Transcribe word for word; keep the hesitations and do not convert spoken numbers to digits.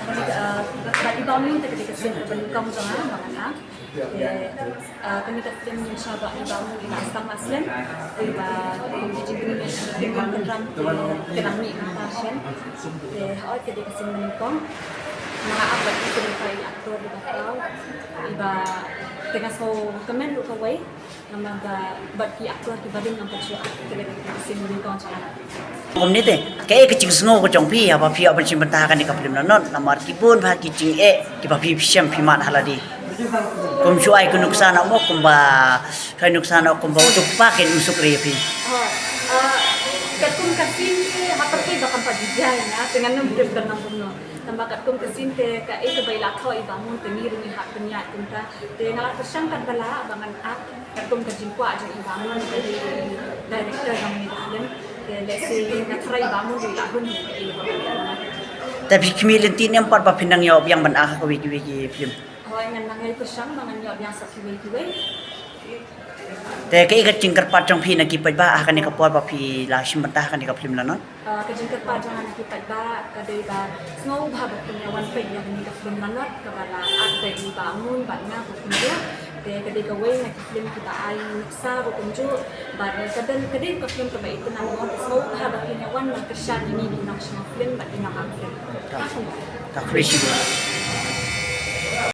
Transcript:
Bad i Bah Moon te ka dei ka sien kaba nyngkong jong nga ba ngan act. Te kane ka film ngi shah ba i Bah Moon i la sdang la slem. Te ba kum ki jingkynmaw jingkynmaw te ka nang mih mynta shen. Te hooid ka dei ka sien kaba nyngkong. Nga act bad i kane ka actor ba ka i ba te nga sngewkmen ruh kawei. Namar ba bad ki actor kiba dang ngam pat shu act, te ka dei ka sien kaba nyngkong jong nga. Kumne te, kaei ka jingsngew ka jong phi haba phi ïoh ban shim bynta ha kane ka film Lanot, namar ki bun bha ki jingeh kiba phi shem phi mad ha lade. Kum shu ai ka nuksa na mo kumba, ka nuksa na kumba u duk pa ken u suk re phi. Ha, ah, katkum ka sien te ha pyrthei ba kam pat jia ïa nga, te ngan nym tip ban ong kumno. Tangba katkum ka sien te kaei kaba i la thoh i Bah Moon te ngi ruh ngi hap pynïaid kumta. Te nga la pyrshang katba lah ba ngan act katkum ka jingkwah jong i Bah Moon, ka dei director jong kane ka film. Te lehse nga tharai i Bah Moon ruh i la hun hi. Te phi khmih lynti ne em pat ba phin nang ïoh biang ban act ha kawei kiwei ki film? Hooid, ngan nang ïai pyrshang ba ngan ïoh biang sa kiwei kiwei. Te kaei ka jingkyrpad jong phi na ki paidbah ha kane ka por ba phi la shim bynta ha kane ka film Lanot? Ah, ka jingkyrpad jong nga na ki paidbah ka dei ba sngewbha ba phin ïa wan peit ïa kane ka film Lanot kaba la act da i Bah Moon bad nga ko kumjuh. Te ka dei kawei na ki film kiba ai nuksa ko kumjuh bad ka dei, ka dei ka film kaba itynnad mo, te sngewbha ba phin ïa wan ban kyrshan ïa ngi ki nongshna film bad ki nongakt film. Ka kumjuh. Ka khublei shibun.